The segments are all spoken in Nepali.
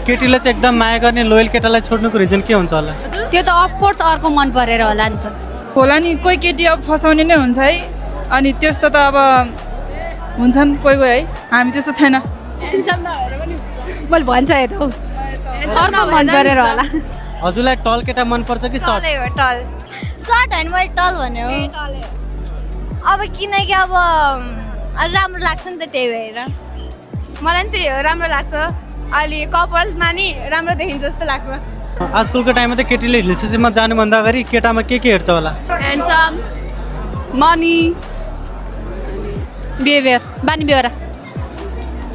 केटीले चाहिँ एकदम माया गर्ने लोयल केटालाई छोड्नुको रिजन के हुन्छ होला? त्यो त अफकोर्स अर्को मन परेर होला नि त। होला नि, कोही केटी अब फसाउने नै हुन्छ है। अनि त्यस्तो त अब हुन्छन् कोही कोही है, हामी त्यस्तो छैन। मैले भन्छ त अर्को मन परेर होला। हजुरलाई टल केटा मनपर्छ कि सर्ट? टल सर्ट होइन, मैले टल भने हो। अब किनकि अब राम्रो लाग्छ नि त, त्यही भएर मलाई नि त्यही हो, राम्रो लाग्छ। अलि कपलमा नि राम्रो देखिन्छ जस्तो लाग्छ। आजकलको टाइममा त केटीले रिलेसनसिपमा जानुभन्दा अगाडि केटामा के हेर्छ होला? ह्यान्डसम, मनी, बिहेभियर, बानी बेहोरा।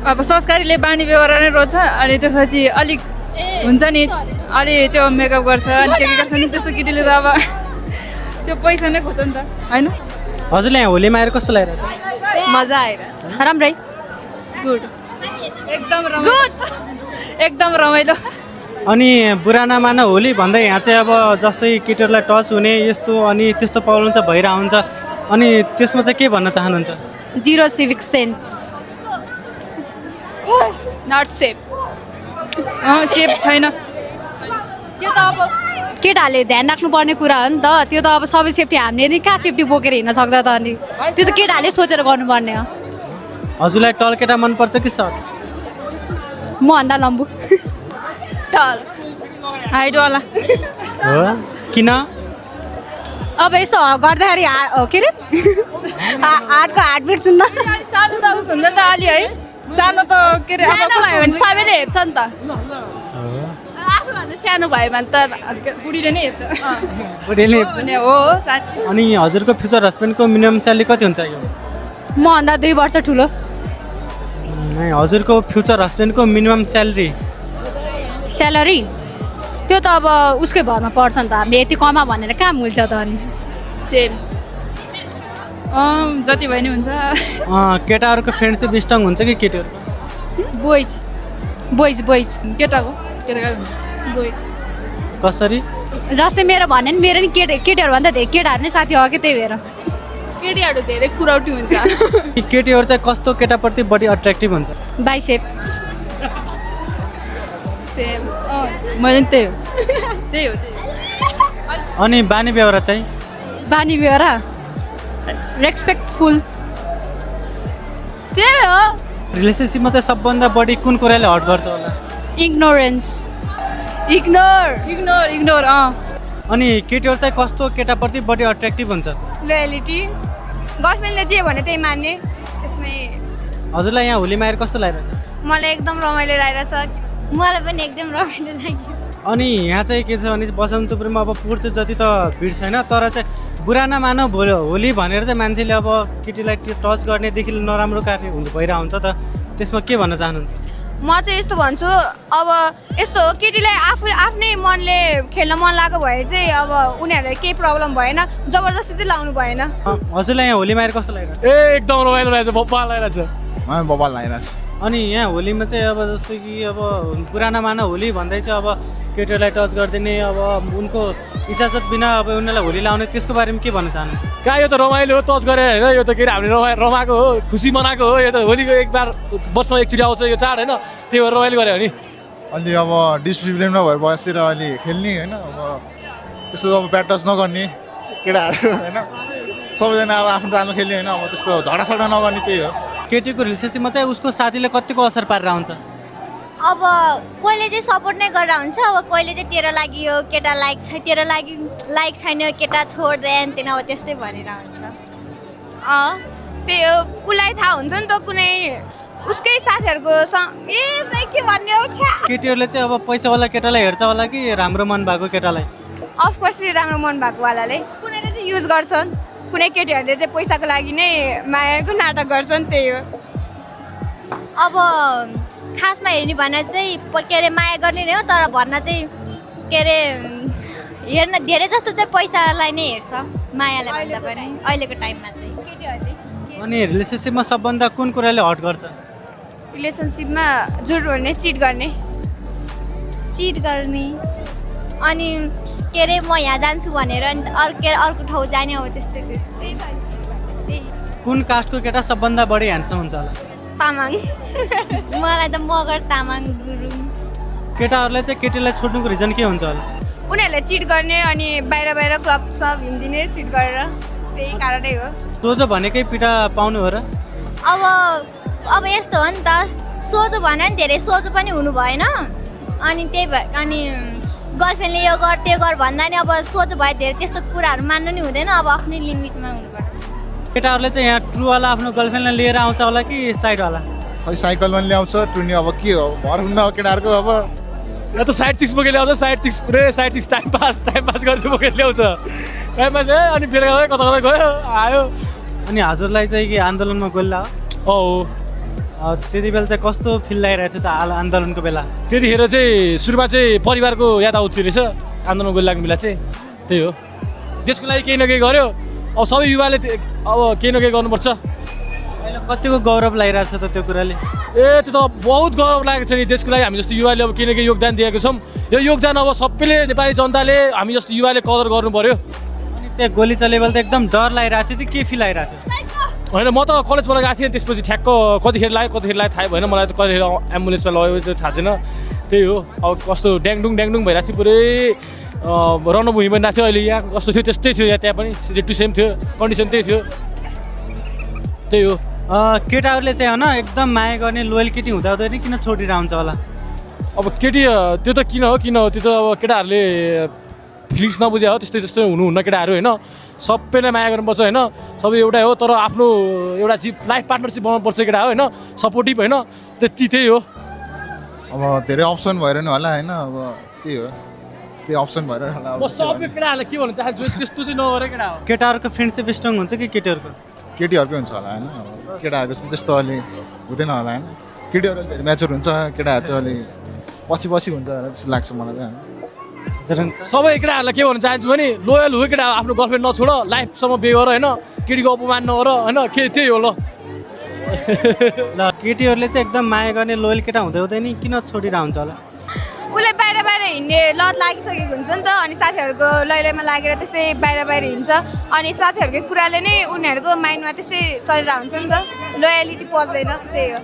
अब संस्कारीले बानी बेहोरा नै रोज्छ। अनि त्यसपछि अलिक हुन्छ नि, अलि त्यो मेकअप गर्छ अनि के गर्छ नि, त्यस्तो केटीले त अब त्यो पैसा नै खोज्छ नि त होइन। हजुरले यहाँ होलीमा आएर कस्तो लागिरहेछ? मजा आइरहेछ, राम्रै, गुड, एकदम रमाइलो, एकदम रमाइलो। अनि बुरा नमान होली भन्दा यहाँ चाहिँ अब जस्तै केटीहरूलाई टच हुने यस्तो अनि त्यस्तो प्रब्लम चाहिँ भइरहेको हुन्छ, अनि त्यसमा चाहिँ के भन्न चाहनुहुन्छ? Zero civic sense. Not safe. Safe छैन। त्यो त अब केटाहरूले ध्यान राख्नुपर्ने कुरा हो नि त। त्यो त अब सबै सेफ्टी हामीले नि कहाँ सेफ्टी बोकेर हिँड्न सक्छ त? अनि त्यो त केटाहरूले सोचेर गर्नुपर्ने हो। हजुरलाई टल केटा मनपर्छ कि सर्ट? म भन्दा लम्बु। टल, हाइटवाला। हो किन? अब यसो गर्दाखेरि के अरे हार्टको हार्टबिट सुन्न। सानो त उस हुन्छ नि त अलि है, सानो त के अरे सानो भयो भने सबैले हेर्छ नि त। आफूभन्दा सानो भयो भने त बुढीले नै हेर्छ। बुढीले भने हो साथी। अनि हजुरको फ्युचर हस्बेन्डको मिनिमम स्यालेरी कति हुन्छ यो? म भन्दा 2 वर्ष ठुलो। हजुरको फ्युचर हस्बेन्डको मिनिमम स्यालेरी? स्यालेरी त्यो त अब उसकै भरमा पर्छ नि त। हामीले यति कमा भनेर कहाँ मिल्छ त? अनि सेम। जति भयो नि हुन्छ। केटाहरूको फ्रेन्डसिप स्ट्रङ हुन्छ कि केटीहरू? बोइज बोइज बोइज केटाको बोइज। कसरी? जस्तै मेरो भन्यो नि, मेरो नि केटीहरू भन्दा धेरै केटाहरू नै साथी हो कि, त्यही भएर केटीहरू धेरै कुराउटी हुन्छ। केटीहरू चाहिँ कस्तो केटाप्रति बढी अट्र्याक्टिभ हुन्छ? बाइसेप। सेम। मैले त्यही हो, त्यही हो। अनि बानी बेहोरा चाहिँ? बानी बेहोरा रेस्पेक्टफुल। सेम हो। रिलेसनसिपमा चाहिँ सबभन्दा बढी कुन कुराले हर्ट गर्छ होला? इग्नोरेन्स। इग्नोर। Ignore ignore. अनि केटीहरू चाहिँ कस्तो केटाप्रति बढी अट्र्याक्टिभ हुन्छ? लोयलिटी, गर्लफ्रेन्डले जे भने त्यही मान्ने। त्यसमै हजुरलाई यहाँ होलीमा आएर कस्तो लागिरहेछ? मलाई एकदम रमाइलो लागिरहेछ। मलाई पनि एकदम रमाइलो लाग्यो। अनि यहाँ चाहिँ के छ भने बसन्तपुरमा अब पुर्छ जति त भिड छैन, तर चाहिँ बुरा नमान होली भनेर चाहिँ मान्छेले अब केटीलाई टच गर्नेदेखि नराम्रो कार्य भइरहेको हुन्छ त, त्यसमा के भन्न चाहनुहुन्छ? म चाहिँ यस्तो भन्छु, अब यस्तो हो, केटीलाई आफ्नै मनले खेल्न मन लागेको भए चाहिँ अब उनीहरूलाई केही प्रब्लम भएन, जबरजस्ती चाहिँ लाउनु भएन। हजुरलाई यहाँ होलीमा आएर कस्तो लागिरहेछ? एकदम रमाइलो रहेछ, बब्बाल रहेछ। बब्बाल लागिरहेछ। अनि यहाँ होलीमा चाहिँ अब जस्तो कि अब पुराना माना होली भन्दै चाहिँ अब केटीहरूलाई टच गरिदिने, अब उनको इजाजत बिना अब उनीहरूलाई होली लाउने, त्यसको बारेमा के भन्न चाहनुहुन्छ? कहाँ यो त रमाइलो हो, टच गरे होइन, यो त के अरे हामीले रमाएको हो, खुसी मनाएको हो। यो त होलीको एक बार वर्षमा एकचोटि आउँछ यो चाड होइन, त्यही भएर रमाइलो गऱ्यो नि। अलि अब डिसिप्लिन नभएर बसेर अलि खेल्ने होइन, अब त्यस्तो अब ब्याट टच नगर्ने केटाहरू होइन, सबैजना अब आफ्नो तालमा खेल्ने होइन, अब त्यस्तो झगडासगडा नगर्ने, त्यही हो। केटीको रिलेसनसिपमा चाहिँ उसको साथीले कतिको असर पारेर हुन्छ? अब कोहीले चाहिँ सपोर्ट नै गरेर हुन्छ, अब कोहीले चाहिँ तेरो लागि यो केटा लाइक छ, तेरो लागि लाइक छैन केटा छोड देन त्यहाँ, अब त्यस्तै भनेर हुन्छ। त्यही हो, उसलाई थाहा हुन्छ नि त कुनै उसकै साथीहरूको के भन्ने हो। केटीहरूले चाहिँ अब पैसावाला केटालाई हेर्छ होला कि राम्रो मन भएको केटालाई? अफकोर्स राम्रो मन भएको वालाले। कुनैले चाहिँ युज गर्छन्, कुनै केटीहरूले चाहिँ पैसाको लागि नै मायाको नाटक गर्छन्, त्यही हो। अब खासमा हेर्ने भने चाहिँ के अरे माया गर्ने नै हो, तर भन्न चाहिँ के अरे हेर्न धेरै जस्तो चाहिँ पैसालाई नै हेर्छ मायालाई भन्दा पनि अहिलेको टाइममा चाहिँ केटीहरूले। अनि रिलेसनसिपमा सबभन्दा कुन कुराले हर्ट गर्छ? रिलेसनसिपमा जुट गर्ने, चिट गर्ने। अनि के अरे म यहाँ जान्छु भनेर अर्को ठाउँ जाने, अब त्यस्तै कुन कास्टको केटा सबभन्दा बढी ह्यान्डसम हुन्छ होला? तामाङ। मलाई त मगर तामाङ गुरुङ केटाहरूलाई चाहिँ केटीलाई छोड्नुको रिजन के हुन्छ होला? उनीहरूले चिट गर्ने अनि बाहिर बाहिर क्लब सब हिँडिदिने चिट गरेर त्यही कारणै हो। सोझो भनेकै पिटा पाउनु हो र? अब यस्तो हो नि त, सोझो भने नि धेरै सोझो पनि हुनु भएन अनि त्यही अनि गर्लफ्रेन्डले यो गर त्यो गर भन्दा नि अब सोझो भए धेरै त्यस्तो कुराहरू मान्नु नि हुँदैन, अब आफ्नै लिमिटमा हुनुपर्छ। केटाहरूले चाहिँ यहाँ ट्रुवाला आफ्नो गर्लफ्रेन्डलाई लिएर आउँछ होला कि साइडवाला? खै साइकलमा ल्याउँछ टुर्नी, अब के हो भर हुन्न अब केटाहरूको। अब या त साइड चिक्स बोकेर ल्याउँछ, साइड चिक्स टाइम पास गर्दै बोकेर ल्याउँछ, टाइम पास अनि बेलुका गयो कता कता गयो आयो। अनि हजुरलाई चाहिँ के आन्दोलनमा गोल्ला हो? त्यति बेला चाहिँ कस्तो फिल लागिरहेको थियो त आन्दोलनको बेला? त्यतिखेर चाहिँ सुरुमा चाहिँ परिवारको याद आउँथ्यो रहेछ आन्दोलन गइरहेको लाग्ने बेला चाहिँ। त्यही हो, देशको लागि केही न केही गर्यो, अब सबै युवाले अब केही न केही गर्नुपर्छ। अहिले कतिको गौरव लागिरहेको छ त त्यो कुराले? त्यो त बहुत गौरव लागेको छ नि, देशको लागि हामी जस्तो युवाले अब केही न केही योगदान दिएको छौँ। यो योगदान अब सबैले नेपाली जनताले हामी जस्तो युवाले कदर गर्नु पर्यो। अनि त्यो गोली चलेबेला त एकदम डर लागिरहेको थियो, के फिल आइरहेको थियो? होइन, म त कलेजबाट गएको थिएँ, त्यसपछि ठ्याक्क कतिखेर लाग्यो थाहा भएन मलाई, त कतिखेर एम्बुलेन्समा लगेको त्यो थाहा छैन। त्यही हो, अब कस्तो ड्याङडुङ भइरहेको थियो, पुरै रणभूमि बनिरहेको थियो। अहिले यहाँ कस्तो थियो त्यस्तै थियो, यहाँ त्यहाँ पनि टु सेम थियो, कन्डिसन त्यही थियो। त्यही हो, केटाहरूले चाहिँ होइन एकदम माया गर्ने लोयल केटी हुँदा हुँदैन किन छोडेर आउँछ होला? अब केटी त्यो त किन हो त्यो त अब केटाहरूले फिलिङ्स नबुझे हो, त्यस्तै हुनुहुन्न केटाहरू होइन। सबैलाई माया गर्नुपर्छ होइन, सबै एउटै हो, तर आफ्नो एउटा लाइफ पार्टनरसिप बनाउनुपर्छ केटा हो होइन, सपोर्टिभ होइन, त्यही हो। अब धेरै अप्सन भएर नि होला होइन, अब त्यही हो, त्यही अप्सन भएर होला। म सबै केटाहरूलाई के भन्न चाहन्छु, त्यस्तो चाहिँ नगरे केटा हो। केटाहरूको फ्रेन्डसिप स्ट्रङ हुन्छ कि केटीहरूको? केटीहरूकै हुन्छ होला होइन, अब केटाहरूको त्यस्तो अलि हुँदैन होला होइन। केटीहरू धेरै म्याचुर हुन्छ, केटाहरू चाहिँ अलि पछि हुन्छ जस्तो लाग्छ मलाई चाहिँ। सबै केटाहरूलाई के भन्न चाहन्छु भने लोयल हो केटा, आफ्नो गर्लफ्रेन्ड नछोड, लाइफसम्म बिहे गर होइन, केटीको अपमान नगर होइन, त्यही हो ल। केटीहरूले चाहिँ एकदम माया गर्ने लोयल केटा हुँदै हुँदैन किन छोडेर आउँछ होला? उसले बाहिर हिँड्ने लत लागिसकेको हुन्छ नि त, अनि साथीहरूको लैलैमा लागेर त्यस्तै बाहिर हिँड्छ, अनि साथीहरूकै कुराले नै उनीहरूको माइन्डमा त्यस्तै चलेर हुन्छ नि त, लोयलिटी पस्दैन, त्यही हो।